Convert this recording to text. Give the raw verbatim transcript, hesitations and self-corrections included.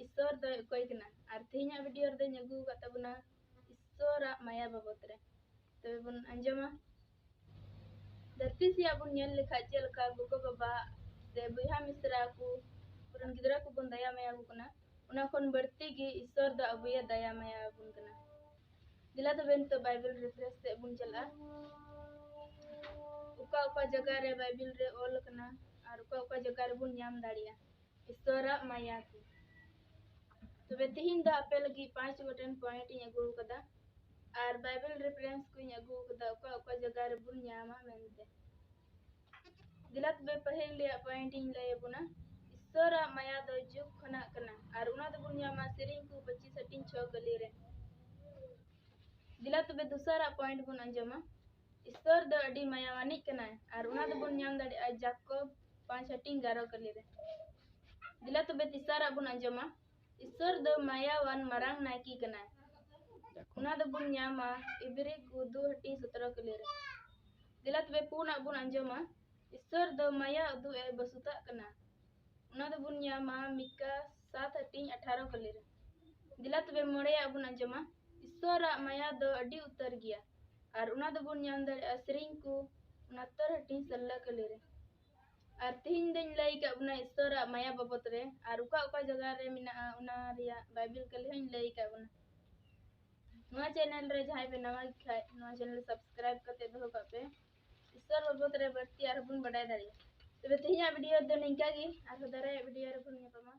ᱤᱥᱥᱚᱨ ᱫᱚᱭ ᱚᱠᱚᱭ ᱠᱟᱱᱟ? ᱟᱨ ᱛᱮᱦᱮᱧᱟᱜ ᱵᱷᱤᱰᱤᱭᱳ ᱨᱮᱫᱚᱧ ᱟᱹᱜᱩ ᱟᱠᱟᱫ ᱛᱟᱵᱚᱱᱟ ᱤᱥᱥᱚᱨᱟᱜ ᱢᱟᱭᱟ ᱵᱟᱵᱚᱛ ᱨᱮ᱾ ᱛᱚᱵᱮ ᱵᱚᱱ ᱟᱸᱡᱚᱢᱟ᱾ ᱫᱷᱟᱹᱨᱛᱤ ᱥᱮᱭᱟᱜ ᱵᱚᱱ ᱧᱮᱞ ᱞᱮᱠᱷᱟᱡ ᱪᱮᱫ ᱞᱮᱠᱟ ᱜᱚᱜᱚ ᱵᱟᱵᱟ ᱥᱮ ᱵᱚᱭᱦᱟ ᱢᱤᱥᱨᱟ ᱠᱚ ᱨᱮᱱ ᱜᱤᱫᱽᱨᱟᱹ ᱠᱚᱵᱚᱱ ᱫᱟᱭᱟ ᱢᱟᱭᱟ ᱟᱠᱚ ᱠᱟᱱᱟ, ᱚᱱᱟ ᱠᱷᱚᱱ ᱵᱟᱹᱲᱛᱤ ᱜᱮ ᱤᱥᱥᱚᱨ ᱫᱚ ᱟᱵᱚᱭᱮ ᱫᱟᱭᱟ ᱢᱟᱭᱟ ᱟᱵᱚᱱ ᱠᱟᱱᱟ᱾ ᱫᱮᱞᱟ ᱛᱚᱵᱮ ᱱᱤᱛᱚᱜ ᱵᱟᱭᱵᱮᱞ ᱨᱮᱯᱷᱟᱨᱮᱱᱥ ᱥᱮᱫ ᱵᱚᱱ ᱪᱟᱞᱟᱜᱼᱟ᱾ ᱚᱠᱟ ᱚᱠᱟ ᱡᱟᱭᱜᱟ ᱨᱮ ᱵᱟᱭᱵᱮᱞ ᱨᱮ ᱚᱞ ᱟᱠᱟᱱᱟ ᱟᱨ ᱚᱠᱟ ᱚᱠᱟ ᱡᱟᱭᱜᱟ ᱨᱮᱵᱚᱱ ᱧᱟᱢ ᱫᱟᱲᱮᱭᱟᱜᱼᱟ ᱤᱥᱥᱚᱨᱟᱜ ᱢᱟᱭᱟ ᱠᱚ᱾ ᱛᱚᱵᱮ ᱛᱤᱦᱤᱧ ᱫᱚ ᱟᱯᱮ ᱞᱟᱹᱜᱤᱫ ᱯᱟᱸᱪ ᱜᱚᱴᱮᱱ ᱯᱚᱭᱮᱱᱴ ᱤᱧ ᱟᱹᱜᱩ ᱟᱠᱟᱫᱟ ᱟᱨ ᱵᱟᱭᱵᱮᱞ ᱨᱮᱯᱷᱟᱨᱮᱱᱥ ᱠᱚᱧ ᱟᱹᱜᱩ ᱟᱠᱟᱫᱟ ᱚᱠᱟ ᱚᱠᱟ ᱡᱟᱭᱜᱟ ᱨᱮᱵᱚᱱ ᱧᱟᱢᱟ ᱢᱮᱱᱛᱮ᱾ ᱫᱮᱞᱟ ᱛᱚᱵᱮ ᱯᱟᱹᱦᱤᱞ ᱨᱮᱭᱟᱜ ᱯᱚᱭᱮᱱᱴ ᱤᱧ ᱞᱟᱹᱭ ᱟᱵᱚᱱᱟ᱾ ᱤᱥᱥᱚᱨᱟᱜ ᱢᱟᱭᱟ ᱫᱚ ᱡᱩᱜᱽ ᱠᱷᱚᱱᱟᱜ ᱠᱟᱱᱟ ᱟᱨ ᱚᱱᱟ ᱫᱚᱵᱚᱱ ᱧᱟᱢᱟ ᱥᱮᱨᱮᱧ ᱠᱚ ᱯᱚᱸᱪᱤᱥ ᱦᱟᱹᱴᱤᱧ ᱪᱷᱚ ᱠᱟᱹᱞᱤ ᱨᱮ᱾ ᱫᱮᱞᱟ ᱛᱚᱵᱮ ᱫᱚᱥᱟᱨᱟᱜ ᱯᱚᱭᱮᱱᱴ ᱵᱚᱱ ᱟᱸᱡᱚᱢᱟ᱾ ᱤᱥᱥᱚᱨ ᱫᱚ ᱟᱹᱰᱤ ᱢᱟᱭᱟᱣᱟᱱᱤᱡ ᱠᱟᱱᱟᱭ ᱟᱨ ᱚᱱᱟ ᱫᱚᱵᱚᱱ ᱧᱟᱢ ᱫᱟᱲᱮᱭᱟᱜᱼᱟ ᱡᱟᱠᱚᱵ ᱯᱟᱸᱪ ᱦᱟᱹᱴᱤᱧ ᱜᱟᱨᱚ ᱠᱟᱹᱞᱤ ᱨᱮ᱾ ᱫᱮᱞᱟ ᱛᱚᱵᱮ ᱛᱮᱥᱟᱨᱟᱜ ᱵᱚᱱ ᱟᱸᱡᱚᱢᱟ᱾ ᱤᱥᱥᱚᱨ ᱫᱚ ᱢᱟᱭᱟᱣᱟᱱ ᱢᱟᱨᱟᱝ ᱱᱟᱭᱠᱮ ᱠᱟᱱᱟᱭ᱾ ᱚᱱᱟ ᱫᱚᱵᱚᱱ ᱧᱟᱢᱟ ᱤᱵᱨᱤ ᱠᱚ ᱫᱩ ᱦᱟᱹᱴᱤᱧ ᱥᱚᱛᱨᱚ ᱠᱟᱹᱞᱤ ᱨᱮ᱾ ᱫᱮᱞᱟ ᱛᱚᱵᱮ ᱯᱩᱱᱟᱜ ᱵᱚᱱ ᱟᱸᱡᱚᱢᱟ᱾ ᱤᱥᱥᱚᱨ ᱫᱚ ᱢᱟᱭᱟ ᱩᱫᱩᱜ ᱮ ᱵᱟᱹᱥᱩᱛᱟᱜ ᱠᱟᱱᱟ᱾ ᱚᱱᱟ ᱫᱚᱵᱚᱱ ᱧᱟᱢᱟ ᱢᱤᱠᱟ ᱥᱟᱛ ᱦᱟᱹᱴᱤᱧ ᱟᱴᱷᱟᱨᱚ ᱠᱟᱹᱞᱤ ᱨᱮ᱾ ᱫᱮᱞᱟ ᱛᱚᱵᱮ ᱢᱚᱬᱮᱭᱟᱜ ᱵᱚᱱ ᱟᱸᱡᱚᱢᱟ᱾ ᱤᱥᱥᱚᱨᱟᱜ ᱢᱟᱭᱟ ᱫᱚ ᱟᱹᱰᱤ ᱩᱛᱟᱹᱨ ᱜᱮᱭᱟ ᱟᱨ ᱚᱱᱟ ᱫᱚᱵᱚᱱ ᱧᱟᱢ ᱫᱟᱲᱮᱭᱟᱜᱼᱟ ᱥᱮᱨᱮᱧ ᱠᱚ ᱩᱱᱟᱛᱛᱚᱨ ᱦᱟᱹᱴᱤᱧ ᱥᱟᱞᱞᱟ ᱠᱟᱹᱞᱤ ᱨᱮ᱾ ᱟᱨ ᱛᱮᱦᱮᱧ ᱫᱚᱧ ᱞᱟᱹᱭ ᱟᱠᱟᱫ ᱵᱚᱱᱟ ᱤᱥᱥᱚᱨᱟᱜ ᱢᱟᱭᱟ ᱵᱟᱵᱚᱛ ᱨᱮ ᱟᱨ ᱚᱠᱟ ᱚᱠᱟ ᱡᱟᱭᱜᱟ ᱨᱮ ᱢᱮᱱᱟᱜᱼᱟ ᱚᱱᱟ ᱨᱮᱭᱟᱜ ᱵᱟᱭᱵᱮᱞ ᱠᱟᱹᱞᱤ ᱦᱚᱸᱧ ᱞᱟᱹᱭ ᱟᱠᱟᱫ ᱵᱚᱱᱟ᱾ ᱱᱚᱣᱟ ᱪᱮᱱᱮᱞ ᱨᱮ ᱡᱟᱦᱟᱸᱭ ᱯᱮ ᱱᱟᱣᱟ ᱜᱮ ᱠᱷᱟᱡ ᱱᱚᱣᱟ ᱪᱮᱱᱮᱞ ᱥᱟᱵᱥᱠᱨᱟᱭᱤᱵ ᱠᱟᱛᱮ ᱫᱚᱦᱚ ᱠᱟᱜ ᱯᱮ᱾ ᱤᱥᱥᱚᱨ ᱵᱟᱵᱚᱛ ᱨᱮ ᱵᱟᱹᱲᱛᱤ ᱟᱨᱦᱚᱸ ᱵᱚᱱ ᱵᱟᱰᱟᱭ ᱫᱟᱲᱮᱭᱟᱜᱼᱟ᱾ ᱛᱚᱵᱮ ᱛᱮᱦᱮᱧᱟᱜ ᱵᱷᱤᱰᱤᱭᱳ ᱫᱚ ᱱᱤᱝᱠᱟ ᱜᱮ, ᱟᱨᱦᱚᱸ ᱫᱟᱨᱟᱭᱟᱜ ᱵᱷᱤᱰᱤᱭᱳ ᱨᱮᱵᱚᱱ ᱧᱟᱯᱟᱢᱟ᱾